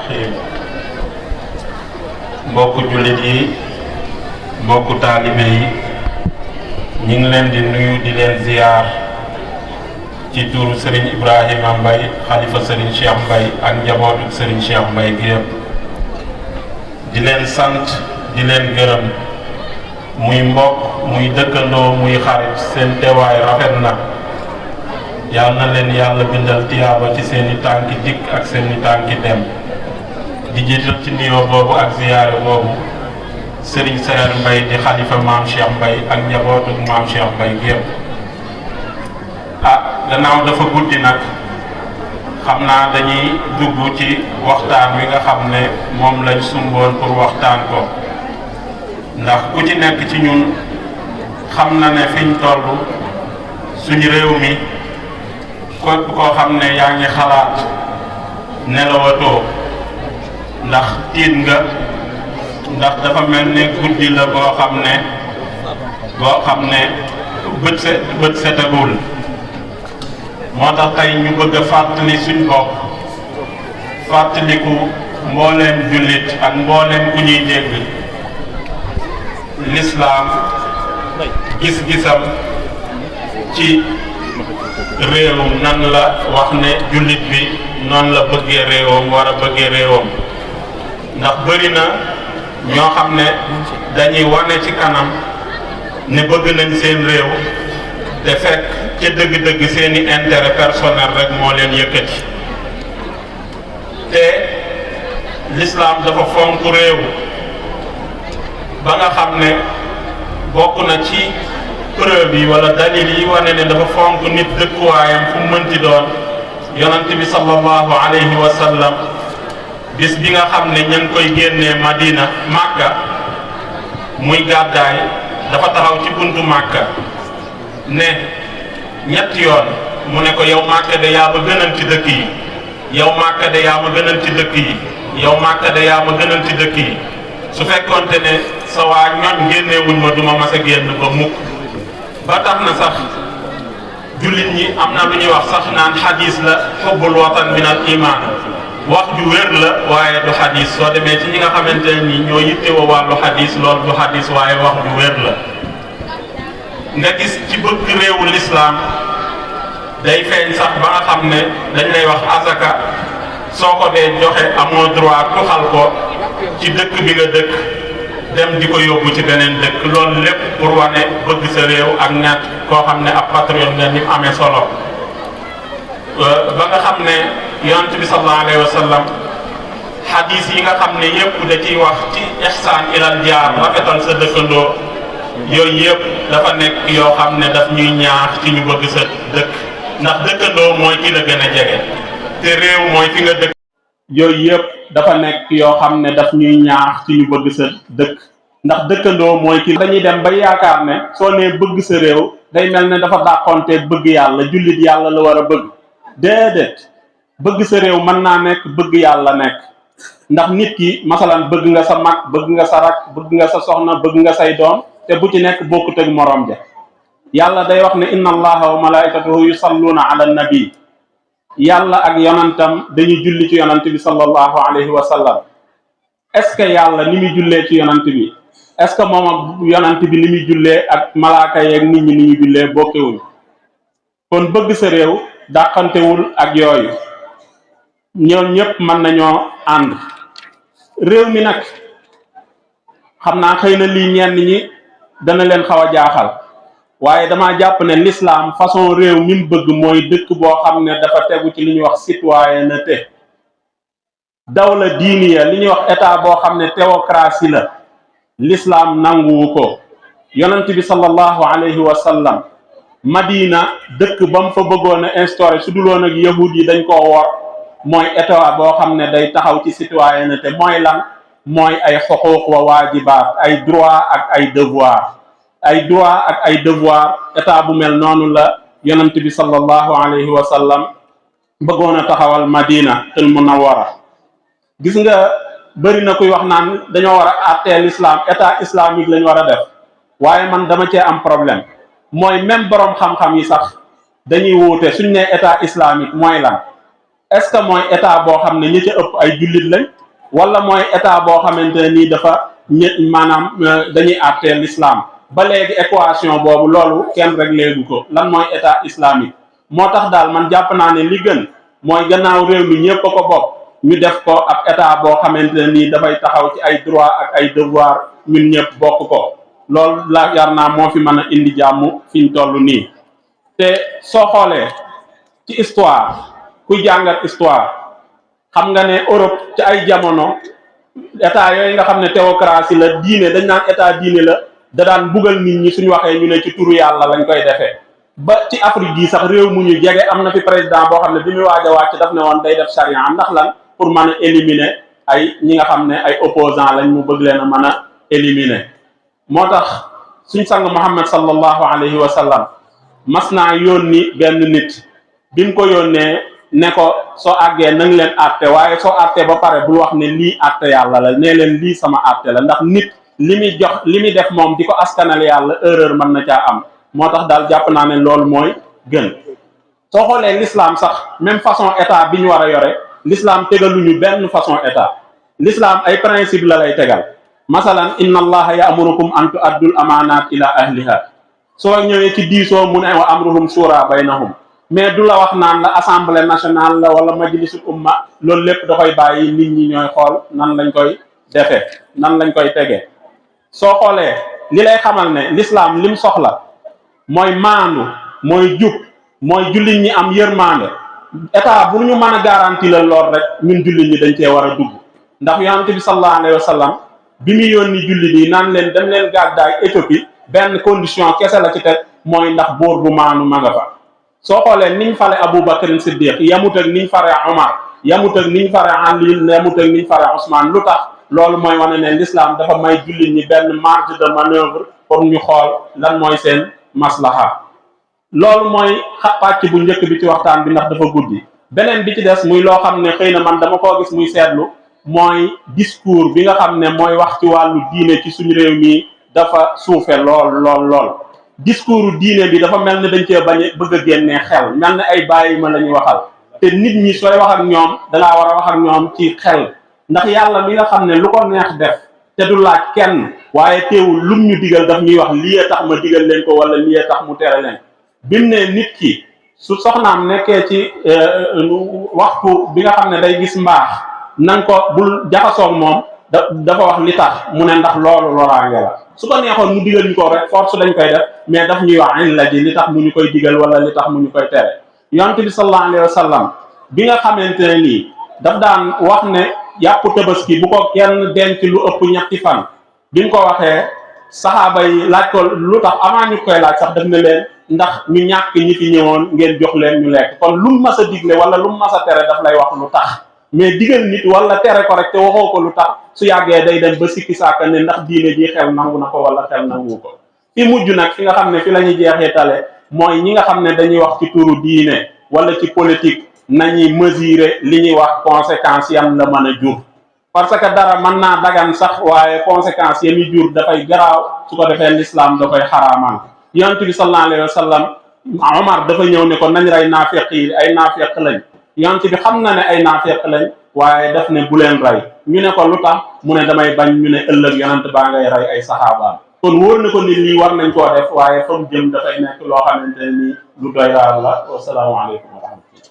rahim. mbokku jullit yi, mbokku taalibe yi, ñu ngi leen di nuyu di leen ziyaar ci turu Serigne Ibrahima Mbaye xalifa Serigne Cheikh Mbaye ak njabootu Serigne Cheikh Mbaye gi yëpp di leen sant di leen gërëm, muy mbokk muy dëkkandoo muy xarit. seen teewaay rafet na, yal na leen yàlla bindal tiyaaba ci seeni tànki dikk ak seeni tànki dem. di jiital ci nuyoo boobu ak ziyaare boobu Serigne Sayer Mbaye di xalifa maam Cheikh Mbaye ak njabootu maam Cheikh Mbaye gi yëpp. gannaaw dafa guddi nag, xam naa dañuy dugg ci waxtaan wi nga xam ne moom lañ sumboon pour waxtaan ko, ndax ku ci nekk ci ñun xam na ne fiñ toll suñu réew mi képp koo xam ne yaa ngi xalaat nelawatoo ndax tiit nga, ndax dafa mel ne guddi la boo xam ne bët setagul. moo tax tey ñu bëgg a fàttali suñ bopp, fàttaliku mbooleem jullit ak mbooleem ku ñuy dégg lislaam gis-gisam ci réewam, nan la wax ne jullit bi noonu la bëggee réewam war a bëggee réewam. ndax bëri na ñoo xam ne dañuy wane ci kanam ne bëgg nañ seen réew, te fekk ca dëgg-dëgg seeni intérêt personnel rek moo leen yëkkati. te l'islam dafa fonk réew ba nga xam ne bokk na ci preuve yi wala dalil yi wane ne dafa fonk nit dëkkuwaayam fu mu mënti doon. yonent bi sallallahu alayhi wa sallam bis bi nga xam ne ña ngi koy génnee Madina Makka muy gàddaay, dafa taxaw ci buntu Makka ne ñetti yoon mu ne ko yow Makka de yaa ma gënal ci dëkk yi, yow Makka de yaa ma gënal ci dëkk yi, yow Makka de yaa ma gënal ci dëkk yi. su fekkoonte ne sa waa ñoñ génneewuñ ma duma mas a génn ba mukk. ba tax na sax jullit ñi am na lu ñuy wax sax naan xadis la xubbul watan min al iman. wax ju wér la waaye du xadis. soo demee ci ñi nga xamante ne nii ñoo yittewoo wàllu xadis, loolu du xadis waaye wax ju wér la. nga gis ci bëgg réewu lislaam day feeñ sax ba nga xam ne dañ lay wax azaka soo ko dee joxe amoo droit tuxal ko ci dëkk bi nga dëkk dem di ko yóbbu ci beneen dëkk. loolu lépp pour wane bëgg sa réew ak ñett koo xam ne ab patriote nga ni mu amee solo. ba nga xam ne yonent bi sallallahu alayhi wa sallam xadis yi nga xam ne yëpp da ciy wax ci ihsaan ilal jaar, rafetal sa dëkkandoo, yooyu yëpp dafa nekk yoo xam ne daf ñuy ñaax ci ñu bëgg sa dëkk, ndax dëkkandoo mooy ki la gën a jege te réew mooy fi nga dëkk. yooyu yëpp dafa nekk yoo xam ne daf ñuy ñaax ci ñu bëgg sa dëkk, ndax dëkkandoo mooy ki. dañuy dem ba yaakaar ne soo nee bëgg sa réew day mel ne dafa dàqonte bëgg yàlla, jullit yàlla la war a bëgg. déedéet, bëgg sa réew mën naa nekk bëgg yàlla nekk. ndax nit ki masalan bëgg nga sa mag, bëgg nga sa rak, bëgg nga sa soxna, bëgg nga say doom, te bu ci nekk bokkut ak morom ja. yàlla day wax ne inna allaha wa malaikatahu yusalluna ala nabi. yàlla ak yonantam dañuy julli ci yonant bi sallallahu alayhi wa sallam. est-ce que yàlla ni muy jullee ci yonant bi, est-ce que moom ak yonant bi ni muy jullee ak malaaka yeeg nit ñi ni ñuy jullee bokkewuñ. kon bëgg sa réew dàqantewul ak yooyu. ñoom ñëpp mën nañoo ànd. réew mi nag xam naa xëy na lii ñenn ñi dana leen xaw a jaaxal, waaye dama jàpp ne l'islam façon réew mi mu bëgg mooy dëkk boo xam ne dafa tegu ci li ñuy wax citoyenneté. dawla diiniya, li ñuy wax état boo xam ne théocratie la, l'islam nanguwu ko. yonent bi sallallahu alayhi wa sallam Madina dëkk ba mu fa bëggoon a instauré su duloon ak yahud yi dañ koo wor, mooy état boo xam ne day taxaw ci citoyenneté. mooy lan? mooy ay xuquuq wa waajibaat, ay droit ak ay devoir. ay droit ak ay devoir, état bu mel noonu la yonent bi sallallahu alayhi wa sallam bëggoon a taxawal Madina al munawwara. gis nga bëri na kuy wax naan dañoo war a àttee l'islam, état islamique lañ war a def, waaye man dama cee am problème. mooy même borom xam-xam yi sax dañuy wuute suñ ne état islamique mooy lan. est-ce que mooy état boo xam ne ñi ca ëpp ay jullit lañ wala mooy état boo xamante ne nii dafa maanaam dañuy àttee l'islam ba léegi équation boobu loolu kenn réglé gu ko lan mooy état islamique. moo tax daal man jàpp naa ne li gën mooy gannaaw réew mi ñëpp a ko bokk ñu def ko ab état boo xamante ne nii dafay taxaw ci ay droit ak ay devoir ñun ñëpp bokk ko loolu la yar naa moo fi mën a indi jàmm fi ñu toll nii. te soo xoolee ci histoire kuy jàngat histoire xam nga ne Europe ci ay jamono état yooyu nga xam ne théocratie la diine dañ naan état diine la da daan bugal nit ñi suñu waxee ñu ne ci turu yàlla lañ koy defee. ba ci Afrique gi sax réew mu ñu jege am na fi président boo xam ne bi muy waaj a wàcc daf ne woon day def charia ndax lan pour mën a éliminer ay ñi nga xam ne ay opposants lañ mu bëgg leen a mën a éliminer. moo tax suñ sang Muhammad sallallahu alayhi wa sallam mas naa yónni benn nit bi mu ko yónnee ne ko soo àggee na nga leen àtte waaye soo àtte ba pare bul wax ne lii àtte yàlla la nee leen lii sama àtte la ndax nit li muy def moom di ko askanal yàlla erreur mën na caa am. moo tax daal jàpp naa ne loolu mooy gën soo xoolee l'islam sax même façon état bi ñu war a yore l'islam tegaluñu benn façon état l'islam ay principe la lay tegal masalan inna allaha ya'murukum an tu'addul amanat ila ahliha soo ñëwee ci diisoo mu ne wa amruhum shura baynahum mais du la wax naan la assemblée nationale la wala majlisul umma loolu lépp da koy bàyyi nit ñi ñooy xool nan lañ koy defee nan lañ koy tegee soo xoolee li lay xamal ne l'islam lim soxla mooy maandu mooy jub mooy jullit ñi am yërmande état bu ñu mën a garanti la lool rek ñun jullit ñi dañ cee war a dugg ndax yonent bi sallallahu alayhi wa sallam bi mu yónni jullit yi naan leen dem leen gàddaay Éthiopie benn condition kese la ci teg mooy ndax buur bu maandu ma nga fa. soo xoolee niñ fale Aboubacar Siddiq yamut ak niñ fare Omar yamut ak niñ fare Ali yamut ak niñ fare Ousmane lu tax loolu mooy wane ne l'islam dafa may jullit ñi benn marge de manœuvre pour ñu xool lan mooy seen maslaha. loolu mooy pàcc bu njëkk bi ci waxtaan bi ndax dafa guddi beneen bi ci des muy loo xam ne xëy na man dama koo gis muy seetlu mooy discours bi nga xam ne mooy wax ci wàllu diine ci suñu réew mi dafa suufe lool discours diine bi dafa mel ni dañ cee bañ bëgg a génnee xel mel ni ay bàyyi ma la ñuy waxal te nit ñi sooy wax ak ñoom dangaa war a wax ak ñoom ci xel ndax yàlla mi nga xam ne lu ko neex def te du laaj kenn waaye teewul lum ñu digal daf ñuy wax lii tax ma digal leen ko wala lii tax mu tere leen bimu ne nit ki su soxnaam nekkee ci waxtu bi nga xam ne day gis mbaax nanga ko bul jaxasoog moom dafa wax li tax mu ne ndax loolu loraange la su ko neexoon mu digal ñu ko rek force dañ koy def mais daf ñuy wax in la ji li tax mu ñu koy digal wala li tax mu ñu koy tere yonent bi sallallahu alayhi wa sallam bi nga xamante ne nii daf daan wax ne yàpp tabaski bu ko kenn denc lu ëpp ñetti fan bi mu ko waxee saxaaba yi laaj ko lu tax avant ñu koy laaj sax daf ne leen ndax ñu ñàkk ñi fi ñëwoon ngeen jox leen ñu lekk kon lu mu mas a digle wala lu mu mas a tere daf lay wax lu tax mais digal nit wala tere ko rek te waxoo ko lu tax su yàggee day dem ba sikki saaka ne ndax diine ji xel nangu na ko wala xel nangu ko fi mujj nag fi nga xam ne fi la ñuy jeexee tale mooy ñi nga xam ne dañuy wax ci turu diine wala ci politique nañuy mesurer li ñuy wax conséquences yam la mën a jur parce que dara mën naa dagan sax waaye conséquences yami jur dafay garaaw su ko defee l'islam da koy xaraamaan yonent bi sallallahu alayhi wa sallam Omar dafa ñëw ne ko nañ rey naafeq yi ay naafeq lañ yonent bi xam na ne ay naafeq lañ waaye daf ne bu leen rey ñu ne ko lu tax mu ne damay bañ ñu ne ëllëg yonent baa ngay rey ay saxaabaam kon wóor na ko nit lii war nañ koo def waaye fa mu jëm dafay nekk loo xamante ne nii lu doy waar la wassalaamu aleykum wa rahmatullah